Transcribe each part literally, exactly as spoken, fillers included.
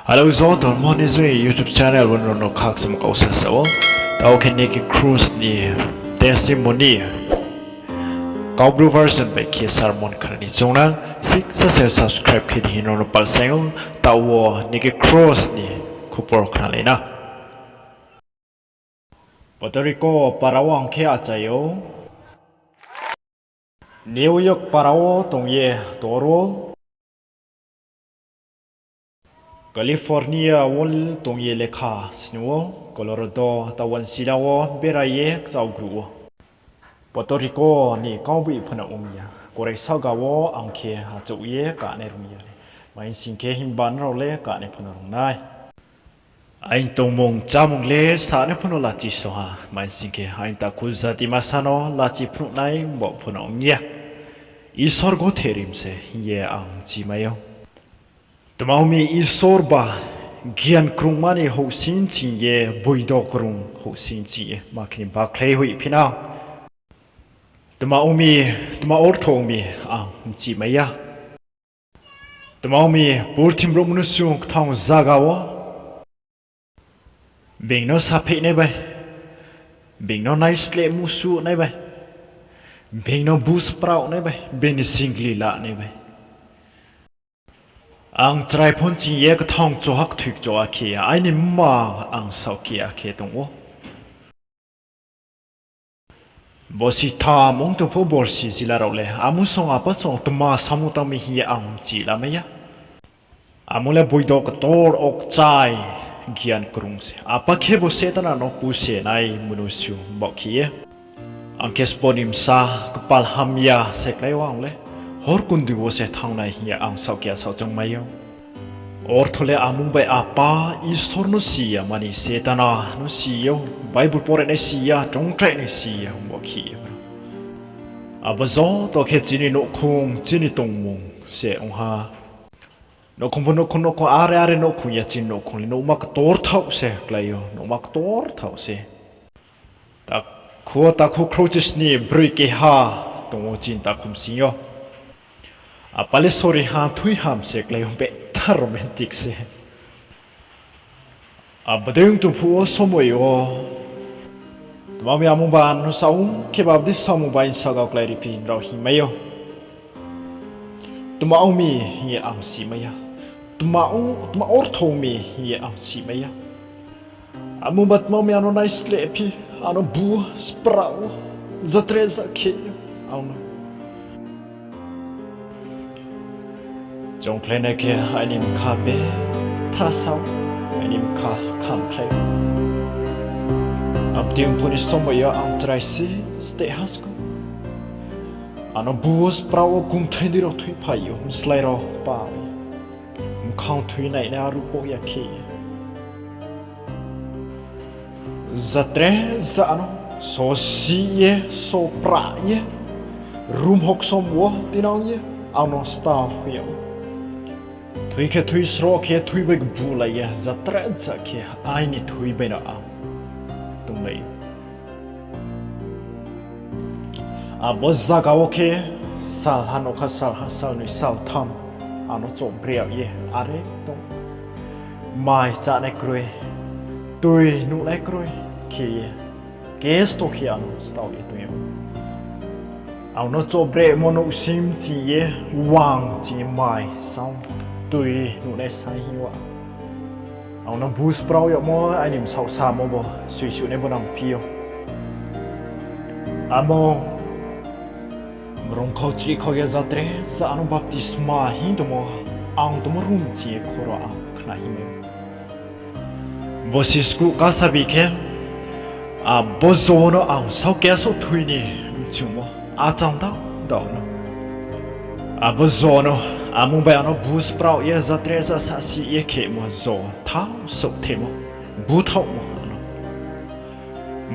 Hello, joto Dormo ni Joi YouTube channel wo nrao no khakchangmo kau sasa ou. Taoh khe Nicky Cruz ni testimony, Kaubru version bai khe sermon khna ni choung na, sisa se subscribe khe di hing nrao no palsaing ou. Taoh wo Nicky Cruz ni khupor khnalai na. Puerto Rico para wo ang khe achai ou. New York para wo tong ye tor ou. California wo tong ye lekha snu ou. Colorado tawansi la wo berai ye kchaugruh ou. Puerto Rico ni kauboih phano ong ya, kurai saohga wo ang khe achouh ye kanai rung ya. Tma hing sing khe himba nrao le kanai phano rung nai. Aini tongmung chámung le sanai phano lachi so ha, tma hing sing khe aini takhu jati masa no lachi phnuhnai bo phano ong ya. Isor gothe rim se hing ye ang chimai ou. Tma ong mi, Isor ba gian krungma ni houhsing ching ye, boido krung houhsing ching ye ma khe ni bakhlai hoihphi na. Tma ong mi, tma ortho ong mi, ang mchimai ya. Tma ong mi, purthimbi brouh mnusu kthang zaga wo being no sapheih nai bai, being no naisleh musuh nai bai, being no buspraoh nai bai, being ni singli la nai bai, ang chrai phone ching ye kthang choha kthoi kchoha khe ya, aini mma ang saoh khe ya khe tong ou. Borsi tham ong tong pho borsi jila rao le, amusong apasong tma samung tang mi hing ye ang mchi lamai ya. Amo le boido ktor okchai gian krung se. Apa khe bo Setana no puse nai mnusu baoh khe ye. Ang khe sbo ni bsa kpal hamya se klái ou ang le. Hor kundi wo se thanng nai hing ye ang saoh khe ya saohchongmai ou. Ortho le amung bai apa Isor no si ya mani, Setana no si ou, Bible porenai si ya, choungtrainai si ya, bo khe ye. Abo joto khe chini nouhkhong, chini tongmung se ong ha. Nouhkhong pho nouhkhong, nouhkhong are are nouhkhong ya, chini nouhkhong le nouhma ktor thaoh se klái ou, nouhma ktor thaoh se. Takhu, takhu khrouhchisni broi keha tong ou chini takhu bsing yo. Apa le sori ha, thui ham se klái ou, betha romantic se. Abo dei ong tong phuh wo somoi wo, tma mi amung ba no sa ong khe ba abo dei samung bai saohga wo kláiriphi nrao hingmai ou. Tma ong mi hing ye ang simai ya. Tma ong, tma ortho ong mi hing ye ang simai ya. Amung ba tma ong mi ano naislehphi, ano bu sprao, zatreza khe, ang no. Choungkhlainai khe aini bkha betha sao, aini bkha khamkhlai. Abdei ongphuh ni somoi yo ang chrai si steh ha skou. Ano bu sprao wo kungthai dei rao thui phai ou, mslái rao pa. Bkhang thui nainai aruh pho ya khe. Zatreza ano so si ye, so pra ye, room hoksom wo tinang ye, ang no staff hoih yag ou. Thui khe thui sroh khe thui bai kbulai ye, zatreza khe aini thui bai no ang tonglai ou. Abo zaga wo khe salha, nokha salha, salnoi, saltham, ano chohbre yag ye are tong. Mai chánai kroi, tui nuhnai kroi khe ye, kesto khe ano staoh ye tong yag ou. Ang no chohbremo nouhsing ching ye, wang ching ye mai sao, tui nuhnai sai hing wa. Ang no bu sprao yagmo aini bsaoh samo bo soisuhnai bo nangphi ou. Amo brong khau chih khau ya zatreza ano baptisma hing tongmo, ang tongmo room ching ye khoro ang khna hingmai. Bo si skuh kasabi khe, abo jo no ang saoh keha souh thui ni mchungmo, achang dao dao no. Abo jo no, amung bai ano bu sprao ye zatreza sasi ye khemo jo thaoh souhthemo, bu thaohmo ano.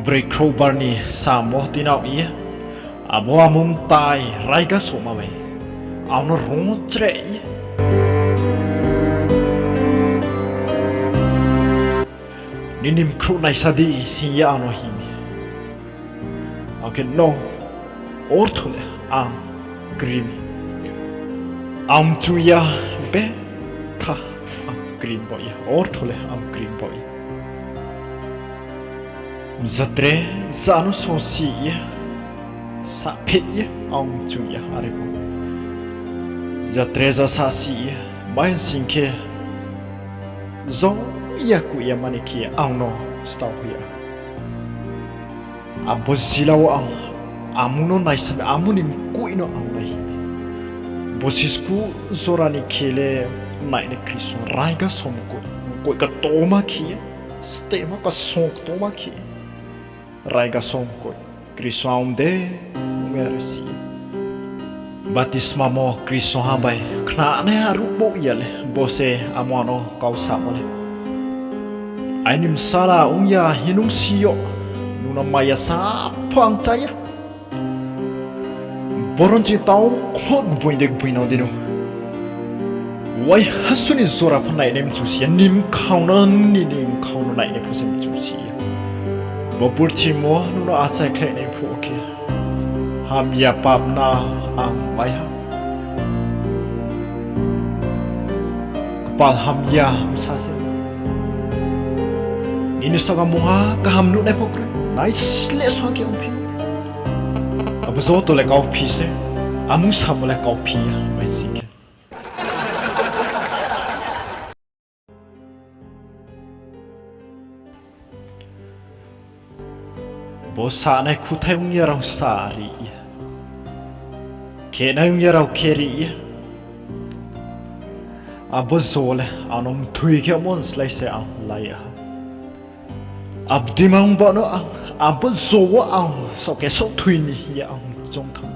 Broi khrouhbar ni samo tinao ye, abo amung tai raiga souhma bai, ang no rung chreh ye, nini bkhrouh naisa di hing ye ang no hing mi. Ang khe no, ortho le ang kri mi. Ang mchu ya betha ang kring baoh ye, ortho le ang kring baoh ye. Jatre ja no sosi ye, sapheh ye ang mchu ya are bo. Jatre ja sasi ye, bai sing khe, jo ya kuh ya mani khe ang no stao hoih ya. Abo jila wo ang amung no naisam, amung ni mkoih no ang nai. Bo sisku jora ni khe le nainai Khristo raiga som mkoih, mkoih katoma khe, stema kasong katoma khe, raiga som mkoih, Khristo ang de, ong ya ri si. Batisma mo Khristo ha bai khnanai aruh baoh ya le, bo se amo ano kau samo le. Aini bsala ong ya hing nung si yo, nung no maya sa pho ang chá ya. Boron chi tau khloh gboing de gboing nang di nung. Waihasu ni jora pho nainai mchu si ya, ni mkhang no, ni, ni mkhang no nainai pho se mchu si ya. Bo purthimo nung no achaikhlainai phuh khe, hamya pap no ang mai ha. Kpal hamya bsa se. Nini saoga mungha kaham nuhnai pho kroi, naisleh sua khe ongphi. Abo joto le kauphi se, amung samo le kauphi ya, bai sing khe. Bo sanai khuthai ong ya rao sa ri ya. Khenai ong ya rao khe ri ya. Abo jo le ang no mthoi khe mon slái se ang la ya ha. Abdima ong baoh no ang, abo jo wo ang saoh khe saoh thoi ni hing ye ang choung thanng.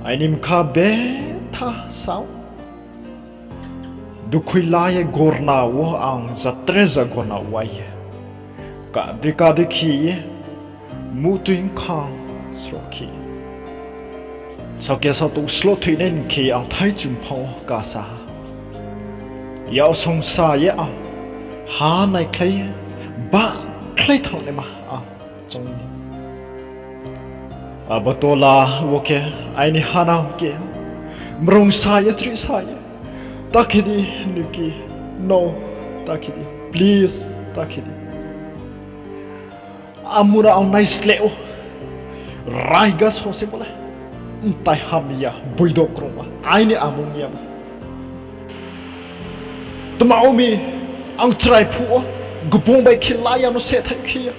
Aini bkha betha sao. Dukhui la ye gorna wo ang jatre ja gorna wai ye, kabri kadei khe ye, muhtui bkhang sroh khe, saoh khe saoh tong sloh thoinai ni khe ang thaichung phang wo kasa ha. Yak songsa ye ang ha naikhlai ye, bakhlai thanngnaima ang choung ni. Abo tola wo khe aini hanang khe, mrungsa ye, chrihsa ye, ta khe di, Niki, no, ta khe di, please, ta khe di. Amung no ang naisleh ou, raiga song se bo le, mtai hamya, boido krungma, aini amung ya. Tma ong mi, ang chrai phuh wo, gbung bai khe la ya no sehthai khe ya.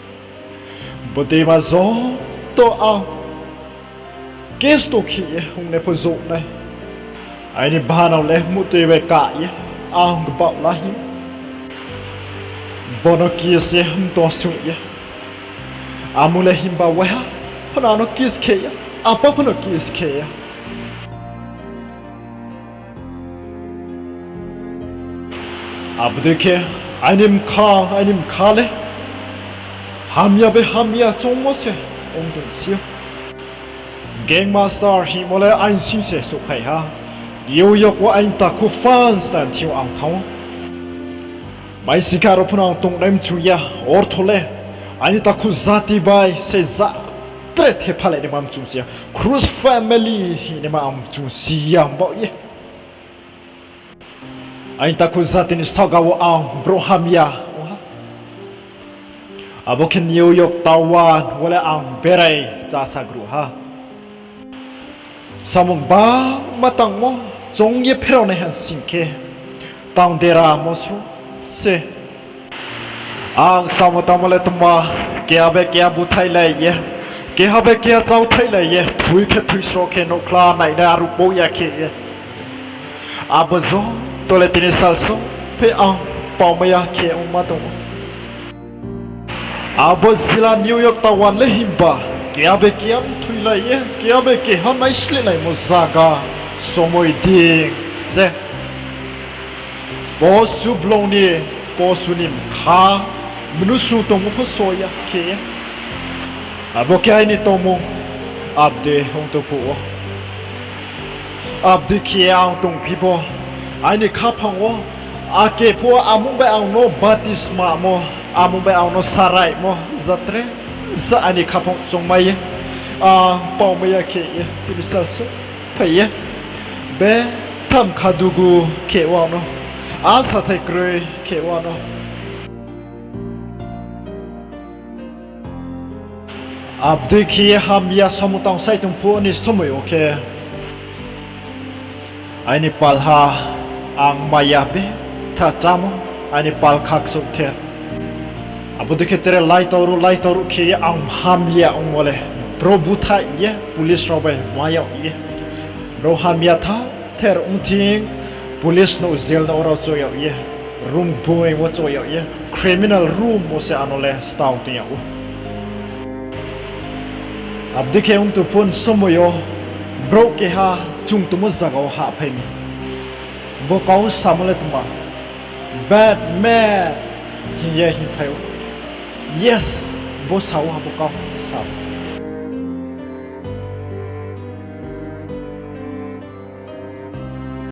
Bodei ma joto ang kesto khe ye ongnai pho jouh nai. Aini bahanao le muhtui bai kah ye ang gbaoh la hing. Bo no kiss ye mto sung ye. Amung le himba waiha phano ang no kiss khe ya, apa phano kiss khe ya. Abo dei khe aini bkha, aini bkha le hamya bai hamya choungmo se ong tong si ou. Gang Master hingmo le aini sing se souhphai ha. New York wo aini takhu fans nai thing yo ang thanng ou. Mai sing khe aro phano ang tongnai mchu ya, ortho le aini takhu jati bai se ja tre thephalai naima mchu si ya, Cruz family hingnaima ang mchu si ya baoh ye. Aini takhu jati ni saohga wo ang brouh hamya ong ha. Abo khe New York Tower wo le ang berai chásagruh ha. Samung bangma tangmo choung ye pherao nai ha sing khe, tang deramo srouh se. Ang samo tangmo le tma, keha bai keha búthaihlai ye, keha bai keha cháuthailai ye, thoi khe thoi sroh khe nouhkhla nainai aruh baoh ya khe ye. Abo joto le tini sal só phe ang paomai ya khe ongma tong ou. Abo jila New York Tower le himba, keha bai keha mthoilai ye, keha bai keha naislehnaimo zaga, somoi ding se. Posu blong ni, posu ni bkha, mnusu tongmo pho só ya khe. Abo khe aini tongmung, abdei ong tong phuh wo. Abdei khe ang tongphi pho, aini khaphang wo, ake pho amung bai ang no batismamo, amung bai ang no saraimo, jatre, ja aini khaphang choungmai ye, ang paomai ya khe ye, tini sal só phai ye. Betham khadugu khe wo ang no, Asa thai kroi khe wano. Abo dei khe ye hamya samung tang sai tong phuh ni somoi yo khe, aini palha ang maya betha chámo, aini pal khakchangther. Abo dei khe tre laitau ruh laitau ruh khe ye ang hamya ongmo le, bro búthaih ye, police rao bai ma yag ye. Bro hamya tha ther ongthing, police no jail no rao choh yag ye, room boi wo choh yag ye, criminal room wo se ano le stao tong yag ou. Abo dei khe ong tong phuh ni somoi yo, brouh keha chung tongmo zaga wo hahphai mi. Bo kau samo le tma, Batman hing ye hingphai ou. Yes, bo sa ou abo kau sa.